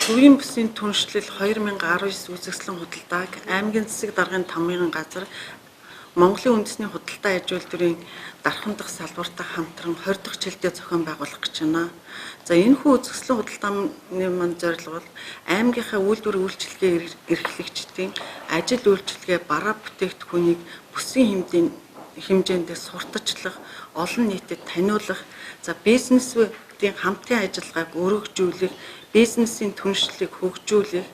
Төвийн бүсийн түншлэл 2019 үзэсгэлэн худалдааг аймгийн засаг даргын тамгын газар Монголын үндэсний худалдаа аж үйлдвэрийн дархан дахь салбартай хамтран 20 дахь жилдээ зохион байгуулах гэж байна. За, энэхүү үзэсгэлэн худалдааны манд зорилго бол аймгийнхаа үйлдвэр үйлчилгээ эрхлэгчдийн ажил үйлчилгээ бараа бүтээгдэхүүнийг бүсийн хэмжээнд сурталчлах, олон нийтэд таниулах, за, бизнесүүдийн хамтын ажиллагааг өргөжүүлэх, бизнесийн түншлэлийг хөгжүүлэх,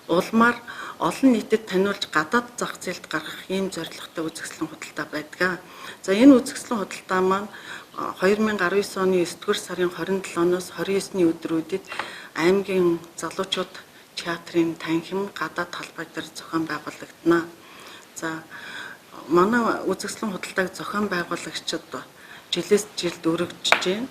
улмаар олон нийтэд таниулж гадаад зах зээлд гаргах ийм зорилготой үзэсгэлэн худалдаа байдаг. За, энэ үзэсгэлэн худалдаа маань 2019 оны 9-р сарын 27-оноос 29-ний өдрүүдэд аймгийн залуучууд театрын танхим гадаад талбай дээр зохион байгуулагдана. За, манай үзэсгэлэн худалдааг зохион байгуулагчид жилээс жилд өргөжж байна.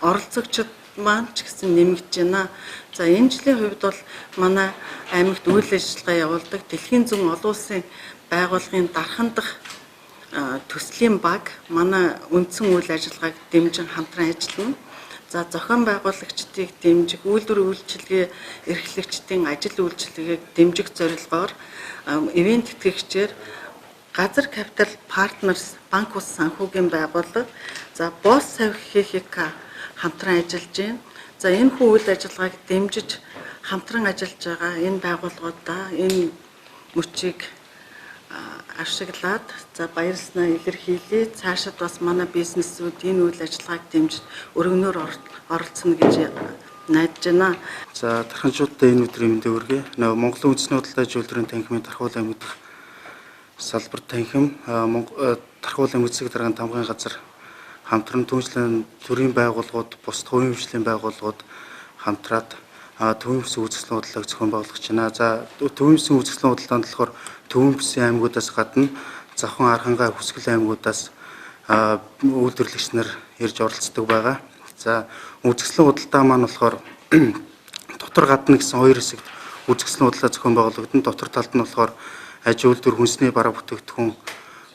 Оролцогчид маань ч гэсэн нэмэгдэж байна. За, энэ жилийн хувьд бол манай аймагт үйл ажиллагаа явуулдаг Дэлхийн зүүн олон улсын байгууллагын дархан дахь төслийн баг манай үндсэн үйл ажиллагааг дэмжин хамтран ажиллана. За, зохион байгуулагчдыг дэмжих, үйлдвэр үйлчилгээ эрхлэгчдийн ажил үйлчилгээг дэмжих зорилгоор ивээн тэтгэгчээр Газар Capital Partners банк ус санхүүгийн байгууллага, за, Босс савь ХХК хамтран ажиллаж байна. За, энэ хүү үйл ажиллагааг дэмжиж хамтран ажиллаж байгаа энэ байгууллагуудаа энэ мөчийг ашиглаад, за, баярлснаа илэрхийлье. Цаашид бас манай бизнесүүд энэ үйл ажиллагааг дэмжиж өргөнөөр оролцоно гэж найдаж байна. За, дарханчуудаа энэ өдрийн мэндийг хүргэе. Нөгөө Монголын үндэсний худалдаа аж үйлдвэрийн танхимын Дархуул аймаг дахь салбар танхим, Дархуул аймаг засаг даргын тамгын газар хамтран түүнчлэн төрийн байгууллагууд, бусад хувийн хвшлийн байгууллагууд хамтраад төвийн бүсийн үзэсгэлэн худалдааг зохион байгуулах гэж байна. За, төвийн бүсийн үзэсгэлэн худалдаанд болохоор төвийн бүсийн аймагудаас гадна Завхан, Архангай, Хүсгэл аймагудаас үйлдвэрлэгч нар ирж оролцдог байгаа. За, үзэсгэлэн худалдаа маань болохоор дотор гадна гэсэн хоёр хэсэгт үзэсгэлэн худалдаа зохион байгуулагдана. Дотор талд нь болохоор аж үйлдвэр, хүнсний бараа бүтээгдэхүүн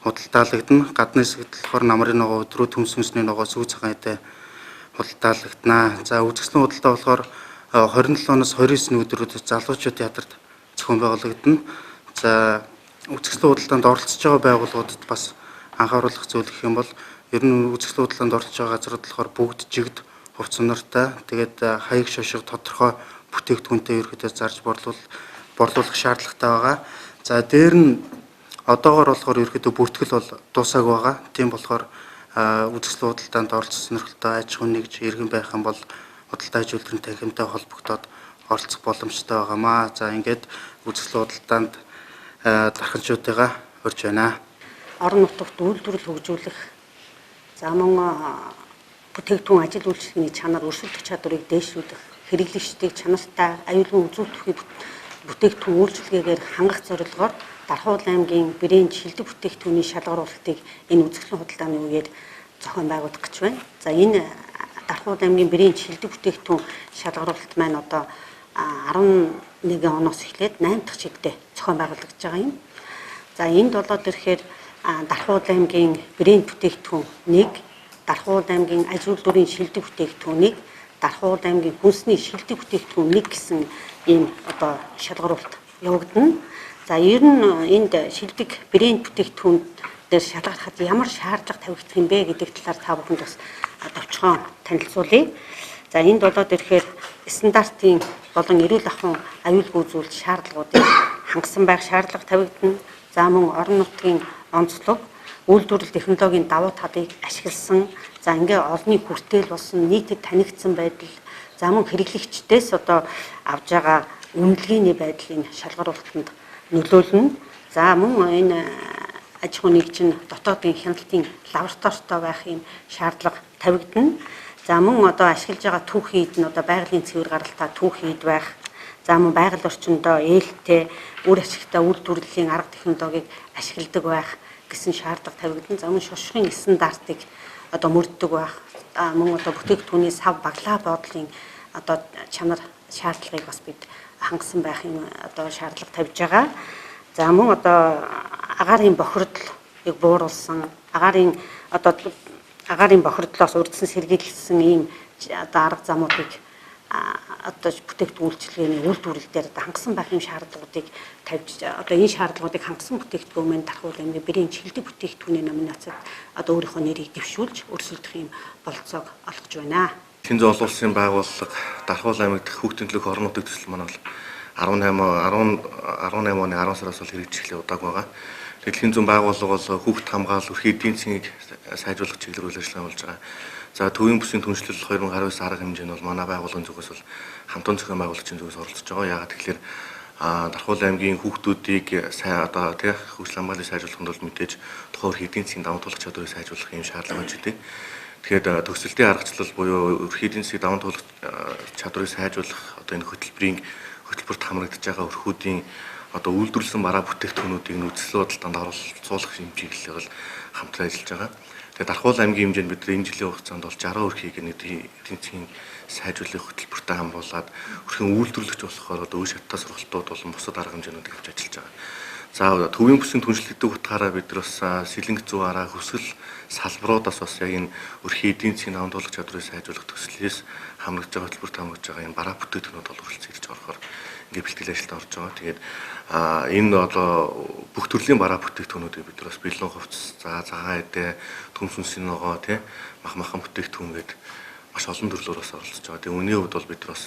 худалдаалагдана. Гадны хэсэгт болохоор намрын ногоо, өдрөө төмс хүнсний ногоо, сүү цагаан эдээ худалдаалагдана. За, үзэсгэлэн худалдаа болохоор 27-оноос 29-ний өдрүүдэд залуучууд театрт зохион байгуулагдана. За, үзэсгэлэн худалдаанд оролцож байгаа байгууллагуудад бас анхааруулах зүйл гэх юм бол ер нь үзэсгэлэн худалдаанд оролцож байгаа газрууд болохоор бүгд жигд хувц сонортой, тэгээд хаяг шошго тодорхой бүтээгдэхүүнтэй ерөөхдөө зарж борлуулах шаардлагатай байгаа. За, дээр нь одоогор болохоор ерөөхдөө бүртгэл бол дуусаагүй байгаа. Тийм болохоор үзэсгэлэн худалдаанд оролцох сонирхолтой аж ахуйн нэгж иргэн байх юм бол худалдаа аж үйлдвэрийн танхимтай холбогдоод оролцох боломжтой байгаамаа. За, ингээд үзэсгэлэн худалдаанд дарханчуудыгаа урьж байна. Орон нутагт үйлдвэрлэл хөгжүүлэх, за, мөн бүтээгдэхүүн ажил үйлчилгээний чанар, өрсөлдөх чадварыг дээшлүүлэх, хэрэглэгчдийг чанартай, аюулгүй үзүүлдэхүй бүтээгдэхүүн үйлчилгээгээр хангах зорилгоор Дархуул аймгийн брэнд шилдэг бүтээгдэхүүний шалгаруулалтыг энэ үзэсгэлэн худалдааны үеэр зохион байгуулах гэж байна. За, энэ Дархуул аймгийн брэнд шилдэг бүтээгдэхүүн шалгаруулалт маань одоо 11 оноос эхлээд 8 дахь жилдээ зохион байгуулагдаж байгаа юм. За, энд болоод ирэхээр Дархуул аймгийн брэнд бүтээгдэхүүн 1, Дархуул аймгийн аж үйлдвэрийн шилдэг бүтээгдэхүүн 1, Дархуул аймгийн хүнсний шилдэг бүтээгдэхүүн 1 гэсэн ийм одоо шалгаруулалт явагдана. За, ер нь энд шилдэг брэнд бүтээгдэхүүн дээр шалгархад ямар шаардлага тавигдах юм бэ гэдэг талаар та бүхэнд бас товчхон танилцуулъя. За, энд болоод ирэхээр стандартын болон эрүүл ахуйн аюулгүй зүйлт шаардлагуудыг хангасан байх шаардлага тавигдана. За, мөн орон нутгийн онцлог, үйлдвэрлэл технологийн давуу талыг ашигласан, за, ингээ олонний хүртээл болсон, нийтэд танигдсан байдал, за, мөн хэрэглэгчдээс одоо авж байгаа үнэлгээний байдлын шалгаруулалтанд нөлөөлнө. За, мөн энэ аж ахуйн нэгж нь дотоодын хяналтын лабораторитой байх юм шаардлага тавигдана. За, мөн одоо ашиглаж байгаа түүхий эд нь одоо байгалийн цэвэр гаралтай түүхий эд байх. За, мөн байгаль орчиндөө ээлтэй, үр ашигтай үйлдвэрлэлийн арга технологиг ашигладаг байх гэсэн шаардлага тавигдана. За, мөн шошгын стандартыг одоо мөрддөг байх. Мөн одоо бүтээгдэхүүний сав баглаа бодлын одоо чанар шаардлагыг бас бид хангасан байх юм одоо шаардлага тавьж байгаа. За, мөн одоо агаарын бохирдлыг бууруулсан, агаарын бохирдлоос урьдчилан сэргийлсэн ийм одоо арга замуудыг одоо бүтээгдэхүүн үйлчилгээний үйлдвэрлэл дээр одоо хангасан байх юм шаардлагуудыг тавьж, одоо энэ шаардлагуудыг хангасан бүтээгдэхүүн маань Дархан уул аймгийн брэнд шилдэг бүтээгдэхүүний номинацид одоо өөрийнхөө нэрийг дэвшүүлж өрсөлдөх юм бололцоог олгож байна. Дэлхийн зүйн олон улсын байгууллага Дархан уул аймаг дахь хүүхдийн төлөөх орон нутгийн төсөл маань бол 18 оны 10 сараас бол хэрэгжих эхлэх удааг байгаа. Дэлхийн зүйн байгууллага бол хүүхд хамгаалал, өрхийн эдийн засгийг сайжруулах чиглэлээр үйл ажиллагаа явуулж байгаа. За, төвийн бүсийн түншлэл 2019 арга хэмжээ нь бол манай байгууллагын зүгээс бол хамтан зохион байгуулагчийн зүгээс оролцож байгаа. Яагаад тэгэхээр Дархан уул аймгийн хүүхдүүдийг сайн одоо тий хөгжил хамгааллыг сайжруулахад бол мэдээж тухайн өрхийн эдийн засгийн даван туулах чадварыг сайжруулах юм шаардлага байж байдаг. Тэгэхээр төгсөлтийн аргачлал буюу өрхийн эдийн засгийг даван туулах чадварыг сайжруулах одоо энэ хөтөлбөрийн хөтөлбөрт хамрагдаж байгаа өрхүүдийн одоо үйлдвэрлэсэн бараа бүтээгдэхүүнүүдийг үзэсгэлэн худалдаанд оролцуулах чиглэлээр бол хамтран ажиллаж байгаа. Тэгээд Дархан уул аймгийн хэмжээнд бид энэ жилийн хугацаанд бол 60 өрхийг нэг эдийн засгийн сайжруулах хөтөлбөртэй хамруулад өрхийн үйлдвэрлэгч болохоор одоо үе шаттай сургалтууд болон бусад арга хэмжээнүүдийг авч ажиллаж байгаа. За, төвийн бүсийн түншлэл гэдэг утгаараа бид нар бас сэлэнгэ зүү араа хөсгөл салбаруудаас бас яг энэ өрхийн эдийн засгийн даван туулах чадварыг сайжруулах төслөөс хамрагдж байгаа, хөтөлбөрт хамрагдж байгаа энэ бараа бүтээгдэхүүнүүд бол өрсөлдөж ирж орохоор ингээ бэлтгэл ажилд орж байгаа. Тэгээд энэ одоо бүх төрлийн бараа бүтээгдэхүүнүүдийг бид нар бас бэлэн хувцас, за цагаан эдээ, төмс үнсийн ногоо, тий мах махан бүтээгдэхүүн гээд маш олон төрлөөр бас оролцож байгаа. Тэгээд үнийн хувьд бол бид нар бас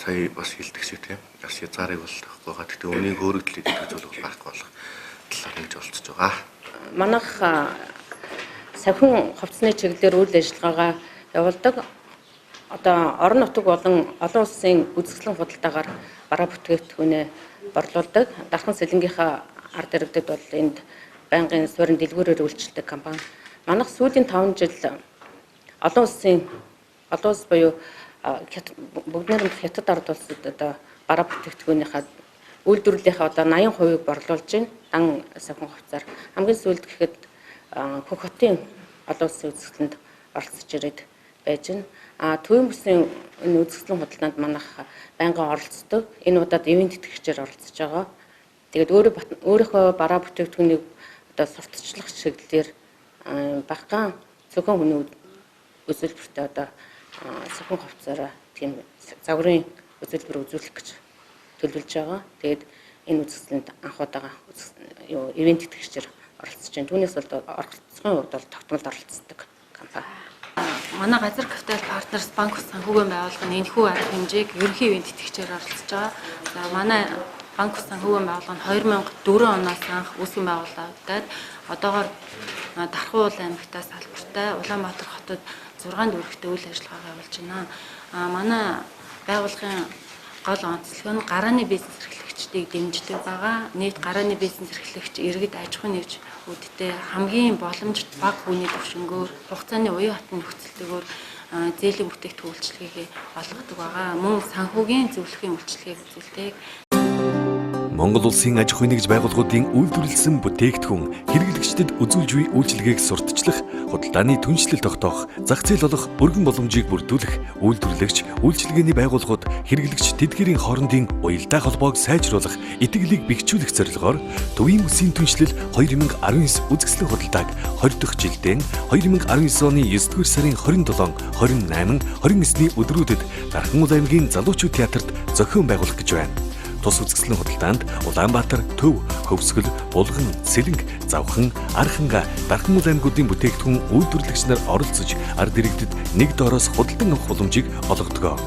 сая бас хэлдэг шиг тийм бас язгаарыг бол тавихгүй байгаа. Гэхдээ үнийн хөөрөгдлийг гэдэг зүйл бол байхгүй болох талаар ингэж оролцож байгаа. Манайх савхин хувцсны чиглэлээр үйл ажиллагаагаа явуулдаг. Одоо орон нутаг болон олон улсын үзэсгэлэн худалдаагаар бараа бүтээгдэхүүнээ борлуулдаг. Дархан Сэлэнгийнхаа ард иргэдэд бол энд байнгын суурин дэлгүүрээр үйлчилдэг компани. Манайх сүүлийн 5 жил олон улсын олон улс буюу бүгд найрамдах Хятад ард улсад одоо бараа бүтээгдэхүүнийхээ үйлдвэрлэлийнхээ одоо 80%-ийг борлуулж байна. Дан савхан хувцаар. Хамгийн сүүлд гэхэд Хөх хотын олон улсын үзэсгэлэнд оролцож ирээд байж байна. А төвийн бүсийн энэ үзэсгэлэн худалдаанд манайх байнгын оролцдог. Энэ удаад ивээн тэтгэгчээр оролцож байгаа. Тэгээд өөрийнхөө бараа бүтээгдэхүүнийг одоо сурталчлах чиглэлээр багахан цөөхөн хүний үзүүлбэртэй одоо савхан хувцаараа тийм загварын үзүүлбэр үзүүлэх гэж төлөвлөж байгаа. Тэгээд энэ үзэсгэлэнд анх удаага юу ивээн тэтгэгчээр оролцож байна. Түүнээс бол оролцохын хувьд бол тогтмол оролцдог компани. Манай Газар Капитал Партнерс банк ус санхүүгийн байгууллага нь энэхүү арга хэмжээг ерөнхий ивээн тэтгэгчээр оролцож байгаа. За, манай банк ус санхүүгийн байгууллага нь 2004 оноос анх үүсгэн байгуулагдаад одоогоор Дархан уул аймагтаа салбартай Улаанбаатар хотод 6 дүүрэгтэй үйл ажиллагаагаа явуулж байна. Манай байгууллагын гол онцлог нь гарааны бизнес эрхлэгчдийг дэмждэг байгаа. Нийт гарааны бизнес эрхлэгч иргэд аж ахуйн нэгжүүдтэй хамгийн боломжит бага хүний түвшингөөр хугацааны уян хатан нөхцөлтэйгээр зээлийн бүтээгдэхүүн үйлчилгээг олгодог байгаа. Мөн санхүүгийн зөвлөхийн үйлчилгээг үзүүлдэг. Монгол улсын аж ахуйн нэгж байгууллагуудын үйлдвэрлэсэн бүтээгдэхүүн хэрэглэгчдэд үзүүлж буй үйлчилгээг сурталчлах, худалдааны түншлэл тогтоох, зах зээл олох бүргэн боломжийг бүрдүүлэх, үйлдвэрлэгч, үйлчилгээний байгууллагууд, хэрэглэгч тэдгээрийн хоорондын уялдаа холбоог сайжруулах, итгэлийг бэхжүүлэх зорилгоор Төвийн бүсийн түншлэл 2019 үзэсгэлэн худалдааг 20 дахь жилдээ 2019 оны 9 дугаар сарын 27, 28, 29-ний өдрүүдэд Дархан уул аймгийн Залуучууд театрт зохион байгуулах гэж байна. Тус үзэсгэлэн худалдаанд Улаанбаатар, Төв, Хөвсгөл, Булган, Сэлэнг, Завхан, Арханга, Дархан уул аймгуудын бүтээгдэхүүн үйлдвэрлэгч нар оролцож ард иргэдэд нэг доороос худалдан авах боломжийг олгодог.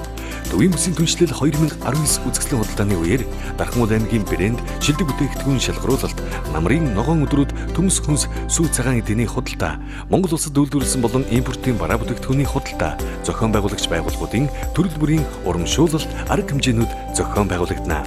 Төвийн бүсийн түншлэл 2019 үзэсгэлэн худалдааны үеэр Дархан уул аймгийн брэнд шилдэг бүтээгдэхүүн шалгаруулалт, намрын ногоон өдрүүд, төмс хүнс, сүү цагаан эдэний худалдаа, Монгол улсад үйлдвэрлэсэн болон импортын бараа бүтээгдэхүүний худалдаа, зохион байгуулагч байгууллагуудын төрөл бүрийн урамшуулалт, арга хэмжээнүүд зохион байгуулагдана.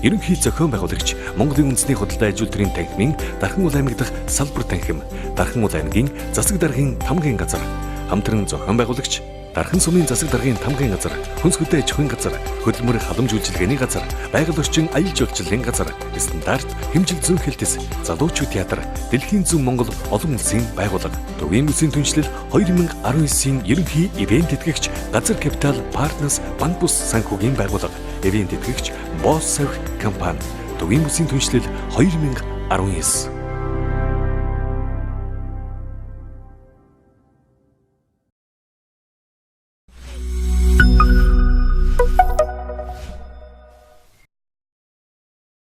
Ерөнхий зохион байгуулагч Монголын үндэсний худалдаа аж үйлдвэрийн танхимын Дархан уул аймаг дахь салбар танхим, Дархан уул аймгийн засаг даргын тамгын газар, хамтран зохион байгуулагч Дархан сумын засаг даргын тамгын газар, хүнс хөдөө аж ахуйн газар, хөдөлмөр халамж үйлчилгээний газар, байгаль орчин аялал жуулчлалын газар, стандарт хэмжил зүүн хэлтэс, залуучууд театр, Дэлхийн зүүн Монгол олон улсын байгууллага, Төвийн бүсийн түншлэл 2019-ийн ерөнхий ивээн тэтгэгч Газар Капитал Партнерс банк бус санхүүгийн байгууллага, ивээн тэтгэгч Босс савх компани, Төвийн бүсийн түншлэл 2019.